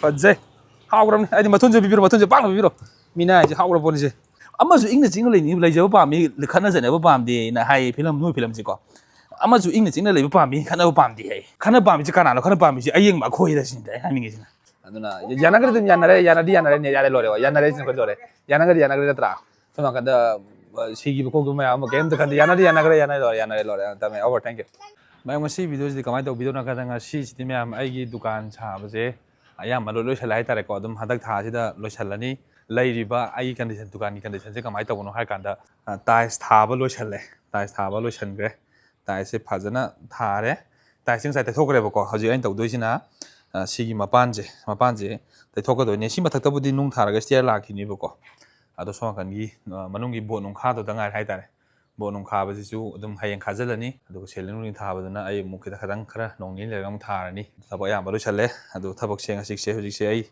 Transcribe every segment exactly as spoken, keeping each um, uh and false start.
ꯐꯖꯩ꯫ ꯍꯥꯎꯈ꯭ꯔꯕꯅꯤ꯫ ꯑꯩꯗꯤ ꯃꯊꯨꯟꯁꯦ ꯄꯤꯕꯤꯔꯣ, ꯃꯊꯨꯟꯁꯦ ꯄꯥꯛꯅ ꯄꯤꯕꯤꯔꯣ꯫ ꯃꯤꯅ ꯍꯥꯏꯁꯦ ꯍꯥꯎꯈ꯭ꯔ ꯄꯣꯠꯅꯤꯁꯦ꯫ "ꯑꯃꯁꯨ ꯏꯪꯅ ꯆꯤꯛꯅ ꯂꯩꯅꯤꯡ-, ꯂꯩꯖꯕ ꯄꯥꯝꯃꯤ, ꯈꯠꯅ ꯆꯩꯅꯕ ꯄꯥꯝꯗꯦꯅ" ꯍꯥꯏꯌꯦ ꯐꯤꯂꯝ, ꯅꯣꯏ ꯐꯤꯂꯝꯁꯤꯀꯣ꯫ "ꯑꯃꯁꯨ ꯏꯪꯅ ꯆꯤꯛꯅ ꯂꯩꯕ ꯄꯥꯝꯃꯤ, ꯈꯠꯅꯕ ꯄꯥꯝꯗꯦ" ꯍꯥꯏꯌꯦ꯫ ꯈꯠꯅꯕ ꯄꯥꯝꯃꯤꯁꯦ ꯀꯅꯥꯅꯣ? ꯈꯠꯅꯕ ꯄꯥꯝꯃꯤꯁꯦ ꯑꯌꯦꯡꯕ ꯑꯩꯈꯣꯏꯗ ꯁꯤꯅꯤꯗ ꯑꯩ ꯍꯥꯏꯅꯤꯡꯉꯤꯁꯤꯅ꯫ ꯑꯗꯨꯅ ꯌꯥꯅꯈ꯭ꯔꯗꯤ ꯑꯗꯨꯝ ꯌꯥꯅꯔꯦ, ꯌꯥꯅꯗꯤ ꯌꯥꯅꯔꯦꯅꯦ, ꯌꯥꯔꯦ ꯂꯣꯏꯔꯦ꯫ ꯌꯥꯅꯔꯦ ꯁꯤꯅ ꯑꯩꯈꯣꯏ ꯂꯣꯏꯔꯦ꯫ ꯌꯥꯅꯈ꯭ꯔꯗꯤ ꯌꯥꯅꯈ꯭ꯔꯦ ꯅꯠꯇ꯭ꯔꯥ? ꯁꯣꯝ ꯅꯥꯀꯟꯗ, ꯑ, ꯁꯤꯈꯤꯕ ꯈꯣꯠꯈꯤꯕ ꯃꯌꯥꯝ ꯑꯃ ꯀꯩꯝꯇ ꯈꯟꯗꯦ꯫ ꯌꯥꯅꯗꯤ ꯌꯥꯅꯈ꯭ꯔꯦ, ꯌꯥꯅꯔꯦ ꯂꯣꯏꯔꯦ, ꯌꯥꯅꯔꯦ ꯂꯣꯏꯔꯦ꯫ ꯇꯝꯃꯦ꯫ Over, thank you꯫ ꯃꯌꯥꯝ, ꯉꯁꯤ ꯚꯤꯗꯤꯑꯣꯁꯤꯗꯤ ꯀꯃꯥꯏꯅ ꯇꯧꯕ ꯚꯤꯗꯤꯑꯣꯅꯣ ꯍꯥꯏ ꯀꯥꯟꯗ, ꯉꯁꯤꯁꯤꯗꯤ ꯃꯌꯥꯝ ꯑꯩꯒꯤ ꯗꯨꯀꯥꯟ ꯁꯥꯕꯁꯦ ꯑꯌꯥꯝꯕ ꯂꯣꯏ ꯂꯣꯏꯁꯜꯂꯦ ꯍꯥꯏꯇꯥꯔꯦꯀꯣ꯫ ꯑꯗꯨꯝ ꯍꯟꯗꯛ ꯊꯥꯁꯤꯗ ꯂꯣꯏꯁꯜꯂꯅꯤ꯫ ꯂꯩꯔꯤꯕ ꯑꯩꯒꯤ ꯀꯟꯗꯤꯁꯟ, ꯗꯨꯀꯥꯟꯒꯤ ꯀꯟꯗꯤꯁꯟꯁꯦ ꯀꯃꯥꯏꯅ ꯇꯧꯕꯅꯣ ꯍꯥꯏ ꯀꯥꯟꯗ, ꯑ, ꯇꯥꯏꯜꯁ ꯊꯥꯕ ꯂꯣꯏꯁꯜꯂꯦ꯫ ꯇꯥꯏꯜꯁ ꯊꯥꯕ ꯂꯣꯏꯁꯟꯈ꯭ꯔꯦ꯫ ꯇꯥꯏꯜꯁꯁꯦ ꯐꯖꯅ ꯊꯥꯔꯦ꯫ ꯇꯥꯏꯜꯁꯁꯦ ꯉꯁꯥꯏ ꯇꯩꯊꯣꯛꯈ꯭ꯔꯦꯕꯀꯣ꯫ ꯍꯧꯖꯤꯛ ꯑꯩꯅ ꯇꯧꯗꯣꯏꯁꯤꯅ, ꯑ, ꯁꯤꯒꯤ ꯃꯄꯥꯟꯁꯦ, ꯃꯄꯥꯟꯁꯦ ꯇꯩꯊꯣꯛꯀꯗꯣꯏꯅꯦ꯫ ꯁꯤ ꯃꯊꯛꯇꯕꯨꯗꯤ ꯅꯨꯡ ꯊꯥꯔꯒ ꯁ꯭ꯇꯤꯌꯔ ꯂꯥꯛꯈꯤꯅꯦꯕꯀꯣ꯫ ꯑꯗꯣ ꯁꯣꯝ ꯅꯥꯀꯟꯒꯤ, ꯑ, ꯃꯅꯨꯡꯒꯤ ꯕꯣꯠ ꯅꯨꯡ ꯈꯥꯗꯧꯗ ꯉꯥꯏꯔꯦ ꯍꯥꯏꯇꯥꯔꯦ꯫ ꯕꯣꯠ ꯅꯨꯡ ꯈꯥꯕꯁꯤꯁꯨ ꯑꯗꯨꯝ ꯍꯌꯦꯡ ꯈꯥꯖꯤꯜꯂꯅꯤ꯫ ꯑꯗꯨꯒ ꯁꯦꯂꯤꯡ ꯅꯨꯡꯂꯤꯡ ꯊꯥꯕꯗꯨꯅ ꯑꯩ ꯑꯃꯨꯛ ꯈꯤꯇꯪ, ꯈꯤꯇꯪ ꯈꯔ ꯅꯣꯡ ꯅꯤꯅꯤ ꯂꯩꯔꯒ ꯑꯃꯨꯛ ꯊꯥꯔꯅꯤ꯫ ꯊꯕꯛ ꯑꯌꯥꯝꯕ ꯂꯣꯏꯁꯜꯂꯦ꯫ ꯑꯗꯨ ꯊꯕꯛꯁꯦ ꯉꯁꯤꯁꯦ, ꯍꯧꯖꯤꯛꯁꯦ ꯑꯩ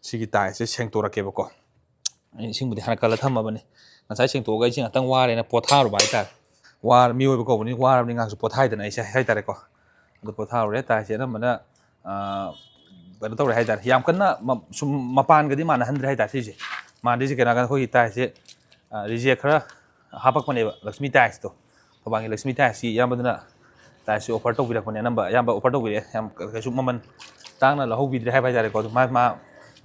ꯁꯤꯒꯤ ꯇꯥꯏꯜꯁꯁꯦ ꯁꯦꯡꯇꯣꯔꯛꯀꯦꯕꯀꯣ꯫ ꯑꯩ ꯏꯁꯤꯡꯕꯨꯗꯤ ꯍꯥꯟꯅ ꯀꯜꯂ ꯊꯝꯃꯕꯅꯤ꯫ ꯉꯁꯥꯏ ꯁꯦꯡꯇꯣꯛꯑꯒ ꯑꯩꯁꯦ ꯉꯥꯛꯇꯪ ꯋꯥꯔꯦꯅ ꯄꯣꯊꯥꯔꯨꯕ ꯍꯥꯏꯇꯥꯔꯦ꯫ ꯋꯥꯔ-, ꯃꯤꯑꯣꯏꯕ ꯀꯧꯕꯅꯤ, ꯋꯥꯔꯕꯅꯤ ꯉꯥꯏꯍꯥꯛꯁꯨ ꯄꯣꯊꯥꯏꯗꯅ ꯑꯩꯁꯦ ꯍꯥꯏꯇꯥꯔꯦꯀꯣ꯫ ꯑꯗꯨ ꯄꯣꯊꯥꯔꯨꯔꯦ꯫ ꯇꯥꯏꯜꯁꯁꯦ ꯑꯅꯝꯕꯅ, ꯑ, ꯀꯩꯅꯣ ꯇꯧꯔꯦ ꯍꯥꯏꯇꯥꯔꯦ꯫ ꯌꯥꯝ ꯀꯟꯅ ꯃ-, ꯁꯨꯝ ꯃꯄꯥꯟꯒꯗꯤ ꯃꯥꯟꯅꯍꯟꯗ꯭ꯔꯦ ꯍꯥꯏꯇꯥꯔꯦ ꯁꯤꯁꯦ꯫ ꯃꯥꯟꯅꯗ꯭ꯔꯤꯁꯦ ꯀꯩꯅꯣ ꯍꯥꯏꯀꯥꯟꯗ ꯑꯩꯈꯣꯏꯒꯤ ꯇꯥꯏꯜꯁꯁꯦ, ꯑ, ꯔꯤꯖꯦꯛ ꯈꯔ ꯍꯥꯄꯛꯄꯅꯦꯕ, ꯂꯛꯁꯃꯤ ꯇꯥꯏꯜꯁꯇꯣ꯫ ꯊꯧꯕꯥꯜꯒꯤ ꯂꯛꯁꯃꯤ ꯇꯥꯏꯜꯁꯀꯤ ꯏꯌꯥꯝꯕꯗꯨꯅ ꯇꯥꯏꯜꯁꯁꯤ offer ꯇꯧꯕꯤꯔꯛꯄꯅꯦ꯫ ꯑꯅꯝꯕ, ꯑꯌꯥꯝꯕ offer ꯇꯧꯕꯤꯔꯛꯑꯦ꯫ ꯌꯥꯝ ꯀ-, ꯀꯩꯁꯨ ꯃꯃꯜ ꯇꯥꯡꯅ ꯂꯧꯍꯧꯕꯤꯗ꯭ꯔꯦ ꯍꯥꯏꯕ ꯍꯥꯏꯇꯥꯔꯦꯀꯣ꯫ ꯑꯗꯨꯝ ꯃꯥ, ꯃꯥ,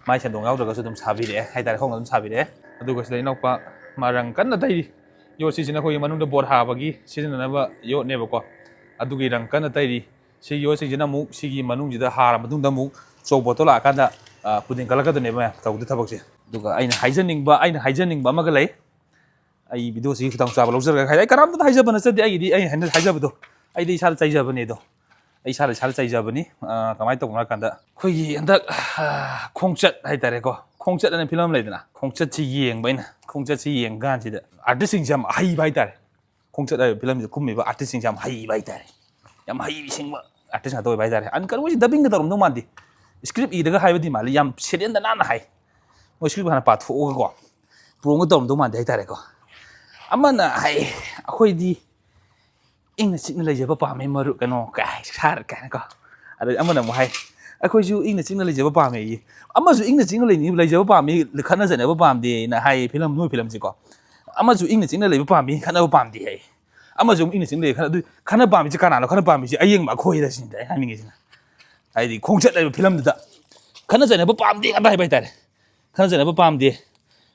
ꯃꯥꯏ ꯁꯦꯟꯗꯣꯡ ꯌꯥꯎꯗ꯭ꯔꯒꯁꯨ ꯑꯗꯨꯝ ꯁꯥꯕꯤꯔꯛꯑꯦ ꯍꯥꯏꯇꯥꯔꯦ, ꯍꯣꯡꯅ ꯑꯗꯨꯝ ꯁꯥꯕꯤꯔꯛꯑꯦ꯫ ꯑꯗꯨꯒ ꯁꯤꯗ ꯏꯅꯥꯎꯄꯥ ꯃꯥ ꯔꯪ ꯀꯟꯅ ꯇꯩꯔꯤ꯫ ꯌꯣꯠꯁꯤꯁꯤꯅ ꯑꯩꯈꯣꯏꯒꯤ ꯃꯅꯨꯡꯗ ꯕꯣꯠ ꯍꯥꯕꯒꯤ ꯁꯤꯖꯤꯟꯅꯅꯕ ꯌꯣꯠꯅꯦꯕꯀꯣ꯫ ꯑꯗꯨꯒꯤ ꯔꯪ ꯀꯟꯅ ꯇꯩꯔꯤ꯫ ꯁꯤꯒꯤ ꯌꯣꯠꯁꯤꯡꯁꯤꯅ ꯑꯃꯨꯛ ꯁꯤꯒꯤ ꯃꯅꯨꯡꯁꯤꯗ ꯍꯥꯔ ꯃꯇꯨꯡꯗ ꯑꯃꯨꯛ ꯆꯧ ꯕꯣꯠꯇꯣ ꯂꯥꯛꯑꯀꯥꯟꯗ, ꯑ, ꯄꯨꯗꯤꯡ ꯀꯜꯂꯛꯀꯗꯣꯏꯅꯦꯕ ꯃꯌꯥꯝ ꯇꯧꯗꯣꯏ ꯊꯕꯛꯁꯦ꯫ ꯑꯗꯨꯒ ꯑꯩꯅ ꯍꯥꯏꯖꯅꯤꯡꯕ, ꯑꯩꯅ ꯍꯥꯏꯖꯅꯤꯡꯕ ꯑꯃꯒ ꯂꯩ꯫ ꯑꯩ ꯚꯤꯗꯤꯑꯣꯁꯤꯒꯤ ꯈꯨꯗꯣꯡꯆꯥꯕ ꯂꯧꯖꯔꯒ ꯍꯥꯏ-, ꯑꯩ ꯀꯅꯥꯝꯇꯗ ꯍꯥꯏꯖꯕ ꯅꯠꯆꯗꯦ꯫ ꯑꯩꯒꯤꯗꯤ ꯑꯩ ꯍꯥꯏꯅ ꯍꯥꯏꯖꯕꯗꯣ, ꯑꯩꯗꯤ ꯏꯁꯥꯗ ꯆꯩꯖꯕꯅꯦ ꯑꯗꯣ꯫ ꯑꯩ ꯏꯁꯥꯗ, ꯏꯁꯥꯗ ꯆꯩꯖꯕꯅꯤ꯫ ꯑ, ꯀꯃꯥꯏꯅ ꯇꯧꯕꯅꯣ ꯍꯥꯏ ꯀꯥꯟꯗ, ꯑꯩꯈꯣꯏꯒꯤ ꯍꯟꯗꯛ, ꯑ, ꯈꯣꯡꯆꯠ ꯍꯥꯏꯇꯥꯔꯦꯀꯣ, ꯈꯣꯡꯆꯠ ꯑꯅ ꯐꯤꯂꯝ ꯂꯩꯗꯅ, ꯈꯣꯡꯆꯠꯁꯤ ꯌꯦꯡꯕ ꯑꯩꯅ, ꯈꯣꯡꯆꯠꯁꯤ ꯌꯦꯡ ꯀꯥꯟꯁꯤꯗ ꯑꯥꯔꯇꯤꯁꯁꯤꯡꯁꯦ ꯌꯥꯝ ꯑꯍꯩꯕ ꯍꯥꯏꯇꯥꯔꯦ꯫ ꯈꯣꯡꯆꯠ ꯍꯥꯏꯕ ꯐꯤꯂꯝꯁꯤꯗ ꯀꯨꯝꯃꯤꯕ ꯑꯥꯔꯇꯤꯁꯁꯤꯡꯁꯦ ꯌꯥꯝ ꯍꯩꯕ ꯍꯥꯏꯇꯥꯔꯦ꯫ ꯌꯥꯝ ꯍꯩ ꯁꯤꯡꯕ ꯑꯥꯔꯇꯤꯁ ꯉꯥꯛꯇ ꯑꯣꯏꯕ ꯍꯥꯏꯇꯥꯔꯦ꯫ ꯑꯟ-, ꯀꯩꯅꯣꯁꯤ ꯗꯕꯤꯡꯒ ꯇꯧꯔꯝꯗꯧ ꯃꯥꯟꯗꯦ꯫ ꯁ꯭ꯀ꯭ꯔꯤꯞ ꯏꯔꯒ ꯍꯥꯏꯕꯗꯤ ꯃꯥꯜꯂꯤ, ꯌꯥꯝ ꯁꯦꯔꯦꯟꯗ ꯅꯥꯟꯅ ꯍꯥꯏ꯫ ꯃꯣꯏ ꯁ꯭ꯀ꯭ꯔꯤꯞ ꯍꯥꯟꯅ ꯄꯥꯊꯣꯛꯑꯒꯀꯣ, ꯄ꯭ꯔꯣꯝꯒ ꯇꯧꯔꯝꯗꯧ ꯃꯥꯟꯗꯦ ꯍꯥꯏꯇꯥꯔꯦꯀꯣ꯫ ꯑꯃꯅ ꯍꯥꯏ, "ꯑꯩꯈꯣꯏꯗꯤ ꯏꯪꯅ ꯆꯤꯛꯅ ꯂꯩꯖꯕ ꯄꯥꯝꯃꯤ ꯃꯔꯨꯞ", ꯀꯩꯅꯣ ꯀꯥꯏ, ꯁꯥꯔ ꯀꯥꯏꯅꯀꯣ꯫ ꯑꯗꯩ ꯑꯃꯅ ꯑꯃꯨꯛ ꯍꯥꯏ, ꯑꯩꯈꯣꯏꯁꯨ ꯏꯪꯅ ꯆꯤꯛꯅ ꯂꯩꯖꯕ ꯄꯥꯝꯃꯦ ꯑꯩ꯫ ꯑꯃꯁꯨ ꯏꯪꯅ ꯆꯤꯛꯅ ꯂꯩꯅꯤꯡ-, ꯂꯩꯖꯕ ꯄꯥꯝꯃꯤ, ꯈꯠꯅ ꯆꯩꯅꯕ ꯄꯥꯝꯗꯦꯅ ꯍꯥꯏꯌꯦ ꯐꯤꯂꯝ, ꯅꯣꯏ ꯐꯤꯂꯝꯁꯤꯀꯣ꯫ ꯑꯃꯁꯨ ꯏꯪꯅ ꯆꯤꯛꯅ ꯂꯩꯕ ꯄꯥꯝꯃꯤ, ꯈꯠꯅꯕ ꯄꯥꯝꯗꯦ ꯍꯥꯏ꯫ ꯑꯃꯁꯨ ꯑꯃꯨꯛ ꯏꯪꯅ ꯆꯤꯛꯅ ꯂꯩ, ꯈꯠꯅ-, ꯑꯗꯨ ꯈꯠꯅ ꯄꯥꯝꯃꯤꯁꯤ ꯀꯅꯥꯅꯣ? ꯈꯠꯅ ꯄꯥꯝꯃꯤꯁꯤ ꯑꯌꯦꯡꯕ ꯑꯩꯈꯣꯏꯗ ꯁꯤꯅꯤꯗ ꯑꯩ ꯍꯥꯏꯅꯤꯡꯉꯤꯁꯤꯅ꯫ ꯍꯥꯏꯗꯤ ꯈꯣꯡꯆꯠ ꯍꯥꯏꯕ ꯐꯤꯂꯝꯗꯨꯗ ꯈꯠꯅ ꯆꯩꯅꯕ ꯄꯥꯝꯗꯦ ꯉꯥꯛꯇ ꯍꯥꯏꯕ ꯍꯥꯏꯇꯥꯔꯦ꯫ ꯈꯠꯅ ꯆꯩꯅꯕ ꯄꯥꯝꯗꯦ,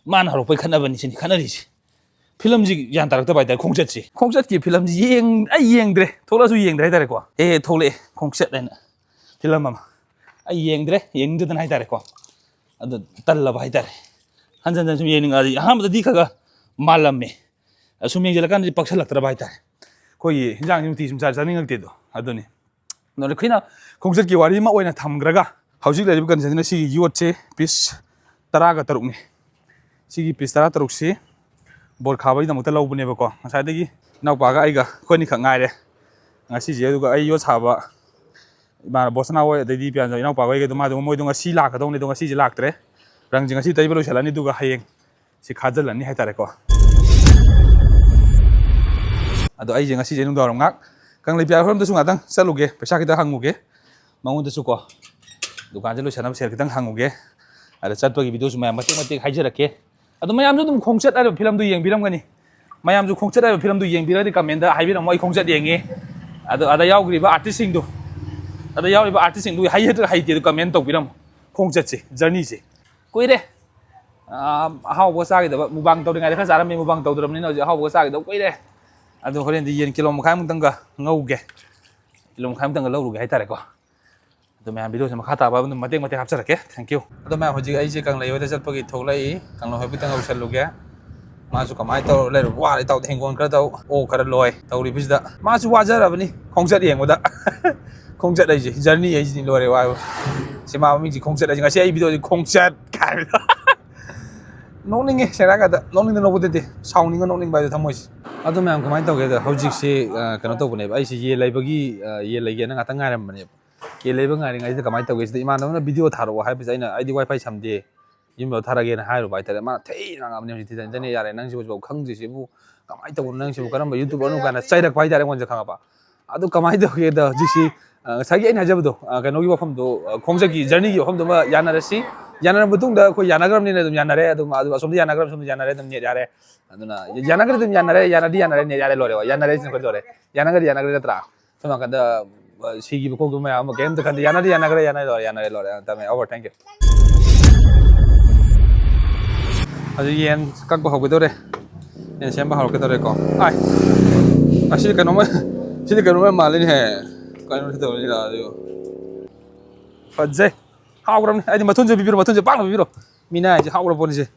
ꯃꯥꯅ ꯍꯧꯔꯛꯄꯩ ꯈꯠꯅꯕꯅꯤ ꯁꯤꯅꯤ ꯈꯠꯅꯔꯤꯁꯤ꯫ ꯐꯤꯂꯝꯁꯤ ꯒ꯭ꯌꯥꯟ ꯇꯥꯔꯛꯇꯕ ꯍꯥꯏꯇꯥꯔꯦ꯫ ꯈꯣꯡꯆꯠꯁꯤ, ꯈꯣꯡꯆꯠꯀꯤ ꯐꯤꯂꯝꯁꯤ ꯌꯦꯡ-, ꯑꯩ ꯌꯦꯡꯗ꯭ꯔꯦ, ꯊꯣꯛꯂꯛꯑꯁꯨ ꯌꯦꯡꯗ꯭ꯔꯦ ꯍꯥꯏꯇꯥꯔꯦꯀꯣ꯫ ꯑꯦ, ꯊꯣꯛꯂꯛꯑꯦ ꯈꯣꯡꯆꯠ ꯍꯥꯏꯅ ꯐꯤꯂꯝ ꯑꯃ, ꯑꯩ ꯌꯦꯡꯗ꯭ꯔꯦ, ꯌꯦꯡꯅꯤꯡꯗꯗꯅ ꯍꯥꯏꯇꯥꯔꯦꯀꯣ꯫ ꯑꯗꯨ ꯇꯜꯂꯕ ꯍꯥꯏꯇꯥꯔꯦ꯫ ꯍꯟꯖꯟ ꯍꯟꯖꯟ ꯁꯨꯝ ꯌꯦꯡꯅꯤꯡꯉꯛꯑꯗꯤ ꯑꯍꯥꯟꯕꯗꯗꯤ ꯈꯔ ꯈꯔ ꯃꯥꯜꯂꯝꯃꯦ, ꯑꯁꯨꯝ ꯌꯦꯡꯁꯤꯜꯂꯀꯥꯟꯗꯗꯤ ꯄꯛꯁꯜꯂꯛꯇ꯭ꯔꯕ ꯍꯥꯏꯇꯥꯔꯦ꯫ ꯑꯩꯈꯣꯏꯒꯤ ꯍꯤꯟꯖꯥꯡꯁꯤ ꯅꯨꯡꯇꯤ ꯁꯨꯝ ꯆꯥ-, ꯆꯥꯅꯤꯡꯉꯛꯇꯦꯗꯣ꯫ ꯑꯗꯨꯅꯤ꯫ ꯑꯗꯣ ꯑꯩꯈꯣꯏꯅ ꯈꯣꯡꯆꯠꯀꯤ ꯋꯥꯔꯤ ꯑꯃ ꯑꯣꯏꯅ ꯊꯝꯈ꯭ꯔꯒ, ꯍꯧꯖꯤꯛ ꯂꯩꯔꯤꯕ ꯀꯟꯗꯤꯁꯟꯁꯤꯅ ꯁꯤꯒꯤ ꯌꯣꯠꯁꯦ ꯄꯤꯁ ꯇꯔꯥꯒ ꯇꯔꯨꯛꯅꯤ꯫ ꯁꯤꯒꯤ ꯄꯤꯁ ꯇꯔꯥ ꯇꯔꯨꯛꯁꯤ ꯕꯣꯔ ꯈꯥꯕꯒꯤꯗꯃꯛꯇ ꯂꯧꯕꯅꯦꯕꯀꯣ꯫ ꯉꯁꯥꯏꯗꯒꯤ ꯏꯅꯥꯎꯄꯥꯒ ꯑꯩꯒ, ꯑꯩꯈꯣꯏ ꯑꯅꯤꯈꯛ ꯉꯥꯏꯔꯦ ꯉꯁꯤꯁꯦ꯫ ꯑꯗꯨꯒ ꯑꯩ ꯌꯣꯠ ꯁꯥꯕ ꯏꯃꯥꯟꯅꯕ ꯕꯣꯁꯅꯥ ꯍꯣꯏ, ꯑꯗꯩꯗꯤ ꯄꯤꯌꯥꯟꯖꯣ ꯏꯅꯥꯎꯄꯥ ꯍꯣꯏꯒꯗꯣ, ꯃꯥꯗꯣ, ꯃꯣꯏꯗꯣ ꯉꯁꯤ ꯂꯥꯛꯀꯗꯧꯅꯦ, ꯑꯗꯣ ꯉꯁꯤꯁꯦ ꯂꯥꯛꯇ꯭ꯔꯦ꯫ ꯔꯪꯁꯦ ꯉꯁꯤ ꯇꯩꯕ ꯂꯣꯏꯁꯤꯜꯂꯅꯤ, ꯑꯗꯨꯒ ꯍꯌꯦꯡ ꯁꯤ ꯈꯥꯖꯤꯜꯂꯅꯤ ꯍꯥꯏꯇꯥꯔꯦꯀꯣ꯫ ꯑꯗꯣ ꯑꯩꯁꯦ ꯉꯁꯤꯁꯦ ꯅꯨꯡꯗꯥꯡꯋꯥꯏꯔꯝ ꯉꯥꯏꯍꯥꯛ ꯀꯪꯂꯩꯄꯥꯛ ꯍꯣꯏꯔꯣꯝꯗꯁꯨ ꯉꯥꯛꯇꯪ ꯆꯠꯂꯨꯒꯦ, ꯄꯩꯁꯥ ꯈꯤꯇꯪ ꯍꯪꯉꯨꯒꯦ ꯃꯉꯣꯟꯗꯁꯨ ꯀꯣ, ꯗꯨꯀꯥꯟꯁꯦ ꯂꯣꯏꯁꯟꯅꯕ ꯁꯦꯜ ꯈꯤꯇꯪ ꯍꯪꯉꯨꯒꯦ꯫ ꯑꯗ ꯆꯠꯄꯒꯤ ꯚꯤꯗꯤꯑꯣꯁꯨ ꯃꯌꯥꯝ ꯃꯇꯦꯛ ꯃꯇꯦꯛ ꯍꯥꯏꯖꯔꯛꯀꯦ꯫ ꯑꯗꯣ ꯃꯌꯥꯝꯁꯨ ꯑꯗꯨꯝ ꯈꯣꯡꯆꯠ ꯍꯥꯏꯕ ꯐꯤꯂꯝꯗꯨ ꯌꯦꯡꯕꯤꯔꯝꯒꯅꯤ꯫ ꯃꯌꯥꯝꯁꯨ ꯈꯣꯡꯆꯠ ꯍꯥꯏꯕ ꯐꯤꯂꯝꯗꯨ ꯌꯦꯡꯕꯤꯔꯗꯤ ꯀꯃꯦꯟꯗ ꯍꯥꯏꯕꯤꯔꯝꯃꯣ, "ꯑꯩ ꯈꯣꯡꯆꯠ ꯌꯦꯡꯉꯤ"꯫ ꯑꯗꯣ ꯑꯗ ꯌꯥꯎꯈ꯭ꯔꯤꯕ ꯑꯥꯔꯇꯤꯁꯁꯤꯡꯗꯨ, ꯑꯗ ꯌꯥꯎꯔꯤꯕ ꯑꯥꯔꯇꯤꯁꯁꯤꯡꯗꯨ ꯍꯩ ꯍꯩꯇ꯭ꯔꯒ ꯍꯩꯇꯦ ꯑꯗꯨ ꯀꯃꯦꯟ ꯇꯧꯕꯤꯔꯝꯃꯣ꯫ ꯈꯣꯡꯆꯠꯁꯦ, ꯖꯔꯅꯤꯁꯦ ꯀꯨꯏꯔꯦ꯫ ꯑꯥ, ꯑꯍꯥꯎꯕꯒ ꯆꯥꯈꯤꯗꯕ, ꯃꯨꯕꯥꯡ ꯇꯧꯔꯤꯉꯩꯗ ꯈꯔ ꯆꯥꯔꯝꯃꯤ, ꯃꯨꯕꯥꯡ ꯇꯧꯗ꯭ꯔꯕꯅꯤꯅ ꯍꯧꯖꯤꯛ ꯑꯍꯥꯎꯕꯒ ꯆꯥꯈꯤꯗꯕ ꯀꯨꯏꯔꯦ꯫ ꯑꯗꯣ ꯍꯣꯔꯦꯟꯗꯤ ꯌꯦꯟ ꯀꯤꯂꯣ ꯃꯈꯥꯏꯃꯨꯛꯇꯪꯒ ꯉꯧꯒꯦ, ꯀꯤꯂꯣ ꯃꯈꯥꯏꯃꯨꯛꯇꯪꯒ ꯂꯧꯔꯨꯒꯦ ꯍꯥꯏꯇꯥꯔꯦꯀꯣ꯫ ꯑꯗꯣ ꯃꯌꯥꯝ ꯚꯤꯗꯤꯑꯣꯁꯦ ꯃꯈꯥ ꯇꯥꯕ ꯑꯗꯨꯝ ꯃꯇꯦꯛ ꯃꯇꯦꯛ ꯍꯥꯞꯆꯔꯛꯀꯦ꯫ Thank you꯫ ꯑꯗꯣ ꯃꯌꯥꯝ ꯍꯧꯖꯤꯛ ꯑꯩꯁꯦ ꯀꯪꯂꯩ ꯍꯣꯏꯗ ꯆꯠꯄꯒꯤ ꯊꯣꯛꯂꯛꯏ, ꯀꯪꯂꯩ ꯍꯣꯏ ꯈꯤꯇꯪ ꯌꯧꯁꯜꯂꯨꯒꯦ꯫ ꯃꯥꯁꯨ ꯀꯃꯥꯏꯅ ꯇꯧꯔ ꯂꯩꯔꯕ, ꯋꯥꯔꯦ ꯏꯇꯥꯎꯗ, ꯍꯤꯡꯒꯣꯜ ꯈꯔ ꯇꯧ, ꯑꯣꯛ ꯈꯔ ꯂꯣꯏ ꯇꯧꯔꯤꯕꯁꯤꯗ꯫ ꯃꯥꯁꯨ ꯋꯥꯖꯔꯕꯅꯤ ꯈꯣꯡꯆꯠ ꯌꯦꯡꯕꯗ꯫ ꯈꯣꯡꯆꯠ ꯍꯥꯏꯁꯦ, ꯖꯔꯅꯤ ꯍꯥꯏꯁꯤꯅꯤ, ꯂꯣꯏꯔꯦ ꯋꯥꯕ꯫ ꯁꯤ ꯃꯥ ꯃꯃꯤꯡꯁꯤ ꯈꯣꯡꯆꯠ ꯍꯥꯏꯁꯦ, ꯉꯁꯤ ꯑꯩ ꯚꯤꯗꯤꯑꯣꯁꯤ ꯈꯣꯡꯆꯠ ꯀꯥꯏꯅ꯫ ꯅꯣꯛꯅꯤꯡꯉꯦ, ꯁꯦꯡꯅ ꯍꯥꯏꯔꯀꯥꯟꯗ ꯅꯣꯛꯅꯤꯡꯗ ꯅꯣꯛꯄ ꯅꯠꯇꯦ, ꯁꯥꯎꯅꯤꯡꯉ ꯅꯣꯛꯅꯤꯡꯕ ꯍꯥꯏꯗꯣ ꯊꯃꯣꯏꯁꯦ꯫ ꯑꯗꯣ ꯃꯌꯥꯝ ꯀꯃꯥꯏꯅ ꯇꯧꯒꯦꯗ, ꯍꯧꯖꯤꯛꯁꯤ, ꯑ, ꯀꯩꯅꯣ ꯇꯧꯕꯅꯦꯕ, ꯑꯩꯁꯦ ꯌꯦꯟ ꯂꯩꯕꯒꯤ, ꯑ, ꯌꯦꯟ ꯂꯩꯒꯦꯅ ꯉꯥꯛꯇꯪ ꯉꯥꯏꯔꯝꯕꯅꯦꯕ꯫ ꯌꯦꯟ ꯂꯩꯕ ꯉꯥꯏꯔꯤꯉꯩꯁꯤꯗ ꯀꯃꯥꯏꯅ ꯇꯧꯒꯦ ꯁꯤꯗ, ꯏꯃꯥꯟꯅꯕꯅ ꯚꯤꯗꯤꯑꯣ ꯊꯥꯔꯛꯑꯣ ꯍꯥꯏꯕꯁꯤꯗ ꯑꯩꯅ, "ꯑꯩꯗꯤ ꯋꯥꯏ ꯐꯥꯏ ꯁꯝꯗꯦ, ꯌꯨꯝ ꯌꯧꯔ ꯊꯥꯔꯛꯑꯒꯦꯅ" ꯍꯥꯏꯔꯨꯕ ꯍꯥꯏꯇꯥꯔꯦ꯫ ꯃꯥꯅ ꯊꯤꯅ ꯉꯥꯡꯉꯕꯅꯦ ꯍꯧꯖꯤꯛꯇꯤ, "ꯏꯟꯇꯔꯅꯦꯠ ꯌꯥꯔꯦ, ꯅꯪꯁꯤꯕꯨ ꯍꯧꯖꯤꯛꯐꯥꯎ ꯈꯪꯗ꯭ꯔꯤꯁꯤꯕꯨ ꯀꯃꯥꯏꯅ ꯇꯧꯕꯅꯣ, ꯅꯪꯁꯤꯕꯨ ꯀꯔꯝꯕ ꯌꯨꯇ꯭ꯌꯨꯕꯔꯅꯣ?" ꯀꯥꯏꯅ ꯆꯩꯔꯛꯄ ꯍꯥꯏꯇꯥꯔꯦ ꯑꯩꯉꯣꯟꯗ, ꯈꯪꯉꯕ? ꯑꯗꯨ ꯀꯃꯥꯏꯅ ꯇꯧꯒꯦꯗ ꯍꯧꯖꯤꯛꯁꯤ, ꯑ, ꯉꯁꯥꯏꯒꯤ ꯑꯩꯅ ꯍꯥꯏꯖꯕꯗꯣ, ꯑ, ꯀꯩꯅꯣꯒꯤ ꯋꯥꯐꯝꯗꯣ, ꯑ, ꯈꯣꯡꯆꯠꯀꯤ journeyꯒꯤ ꯋꯥꯐꯝꯗꯨꯃ ꯌꯥꯅꯔꯁꯤ꯫ ꯌꯥꯅꯔꯕ ꯃꯇꯨꯡꯗ ꯑꯩꯈꯣꯏ ꯌꯥꯅꯈ꯭ꯔꯕꯅꯤꯅ ꯑꯗꯨꯝ ꯌꯥꯅꯔꯦ, ꯑꯗꯨꯝ, ꯑꯗꯨꯝ ꯑꯁꯣꯝꯗ ꯌꯥꯅꯈ꯭ꯔꯕ, ꯁꯣꯝꯗ ꯌꯥꯅꯔꯦ, ꯑꯗꯨꯝ net ꯌꯥꯔꯦ꯫ ꯑꯗꯨꯅ ꯌꯥꯅꯈ꯭ꯔꯗꯤ ꯑꯗꯨꯝ ꯌꯥꯅꯔꯦ, ꯌꯥꯅꯗꯤ ꯌꯥꯅꯔꯦ, net ꯌꯥꯔꯦ, ꯂꯣꯏꯔꯦ, ꯌꯥꯅꯔꯦ ꯁꯤꯅ ꯑꯩꯈꯣꯏ ꯂꯣꯏꯔꯦ꯫ ꯌꯥꯅꯈ꯭ꯔꯗꯤ ꯌꯥꯅꯈ꯭ꯔꯦ ꯅꯠꯇ꯭ꯔꯥ? ꯁꯣꯝ ꯅꯥꯀꯟꯗ, ꯑ, ꯁꯤꯈꯤꯕ ꯈꯣꯠꯈꯤꯕ ꯃꯌꯥꯝ ꯑꯃ ꯀꯩꯝꯇ ꯈꯟꯗꯦ꯫ ꯌꯥꯅꯔꯗꯤ ꯌꯥꯅꯈ꯭ꯔꯦ, ꯌꯥꯅꯔꯦ ꯂꯣꯏꯔꯦ, ꯌꯥꯅꯔꯦ ꯂꯣꯏꯔꯦ꯫ ꯇꯝꯃꯦ, over, thank you꯫ ꯍꯧꯖꯤꯛ ꯌꯦꯟ ꯀꯛꯄ ꯍꯧꯒꯗꯧꯔꯦ꯫ ꯌꯦꯟ ꯁꯦꯝꯕ ꯍꯧꯔꯛꯀꯗꯧꯔꯦꯀꯣ꯫ ꯑꯥꯏ, ꯑꯁꯤꯗꯤ ꯀꯩꯅꯣꯝꯃ, ꯁꯤꯗꯤ ꯀꯩꯅꯣꯝꯃ ꯃꯥꯜꯂꯤꯅꯦꯍꯦ꯫ ꯀꯩꯅꯣ ꯁꯤ ꯇꯧꯔꯤꯁꯤꯅ? ꯑꯗꯨ ꯐꯖꯩ꯫ ꯍꯥꯎꯈ꯭ꯔꯕꯅꯤ꯫ ꯑꯩꯗꯤ ꯃꯊꯨꯟꯁꯨ ꯄꯤꯕꯤꯔꯣ, ꯃꯊꯨꯟꯁꯦ ꯄꯥꯛꯅ ꯄꯤꯕꯤꯔꯣ꯫ ꯃꯤꯅ ꯍꯥꯏꯁꯦ ꯍꯥꯎꯈ꯭ꯔ ꯄꯣꯠꯅꯤꯁꯦ꯫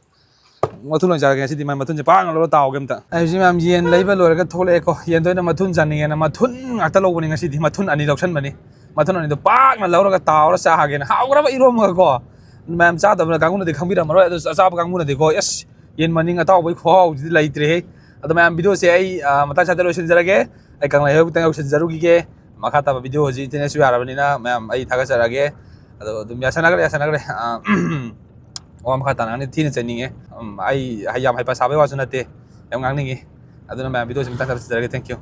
ꯃꯊꯨꯟ ꯑꯣꯏꯅ ꯆꯥꯔꯒꯦ ꯉꯁꯤꯗꯤ, ꯃꯥꯏ ꯃꯊꯨꯟꯁꯦ ꯄꯥꯛꯅ ꯂꯧꯔ ꯇꯥꯎꯒꯦ ꯑꯝꯇ꯫ ꯑꯩ ꯍꯧꯖꯤꯛ ꯃꯌꯥꯝ ꯌꯦꯟ ꯂꯩꯕ ꯂꯣꯏꯔꯒ ꯊꯣꯛꯂꯛꯑꯦꯀꯣ꯫ ꯌꯦꯟꯗꯣ ꯑꯩꯅ ꯃꯊꯨꯟ ꯆꯥꯅꯤꯡꯉꯦꯅ ꯃꯊꯨꯟ ꯉꯥꯛꯇ ꯂꯧꯕꯅꯤ ꯉꯁꯤꯗꯤ꯫ ꯃꯊꯨꯟ ꯑꯅꯤ ꯂꯧꯁꯟꯕꯅꯤ꯫ ꯃꯊꯨꯟ ꯑꯅꯤꯗꯣ ꯄꯥꯛꯅ ꯂꯧꯔꯒ ꯇꯥꯎꯔ ꯆꯥꯒꯦꯅ꯫ ꯍꯥꯎꯈ꯭ꯔꯕ ꯏꯔꯣꯝꯕꯒꯀꯣ꯫ ꯃꯌꯥꯝ ꯆꯥꯗꯕ ꯀꯥꯡꯕꯨꯅꯗꯤ ꯈꯪꯕꯤꯔꯝꯃꯔꯣꯏ꯫ ꯑꯗꯨ ꯆꯥꯕ ꯀꯥꯡꯕꯨꯅꯗꯤꯀꯣ, ꯑꯁ, ꯌꯦꯟ ꯃꯅꯤꯡ ꯑꯇꯥꯎꯕꯒꯤ ꯈꯨꯍꯥꯎꯁꯤꯗꯤ ꯂꯩꯇ꯭ꯔꯦꯍꯦ꯫ ꯑꯗꯣ ꯃꯌꯥꯝ, videoꯁꯦ ꯑꯩ, ꯑ, ꯃꯇꯥꯡ ꯁ꯭ꯋꯥꯏꯗ ꯂꯣꯏꯁꯤꯟꯖꯔꯒꯦ꯫ ꯑꯩ ꯀꯪꯂꯩ ꯍꯥꯏꯕ ꯈꯤꯇꯪ ꯌꯧꯁꯤꯟꯖꯔꯨꯈꯤꯒꯦ꯫ ꯃꯈꯥ ꯇꯥꯕ video ꯍꯧꯖꯤꯛ internetꯁꯨ ꯌꯥꯔꯕꯅꯤꯅ ꯃꯌꯥꯝ ꯑꯩ ꯊꯥꯒꯠꯆꯔꯛꯑꯒꯦ꯫ ꯑꯗꯣ ꯑꯗꯨꯝ ꯌꯥꯁꯟꯅꯈ꯭ꯔꯦ, ꯌꯥꯁꯟꯅꯈ꯭ꯔꯦ꯫ ꯑ, ꯋꯥ ꯃꯈꯥ ꯇꯥꯅ ꯉꯥꯡꯅꯤ ꯊꯤꯅ ꯆꯩꯅꯤꯡꯉꯦ꯫ ꯎꯝ, ꯑꯩ ꯌꯥꯝ ꯍꯩꯄꯥ ꯁꯥꯕꯩ ꯋꯥꯁꯨ ꯅꯠꯇꯦ, ꯌꯥꯝ ꯉꯥꯡꯅꯤꯡꯉꯤ꯫ ꯑꯗꯨꯅ ꯃꯌꯥꯝ videoꯁꯤ ꯃꯇꯥꯡ ꯁ꯭ꯋꯥꯏꯗ ꯂꯣꯏꯁꯤꯟꯖꯔꯒꯦ꯫ Thank you꯫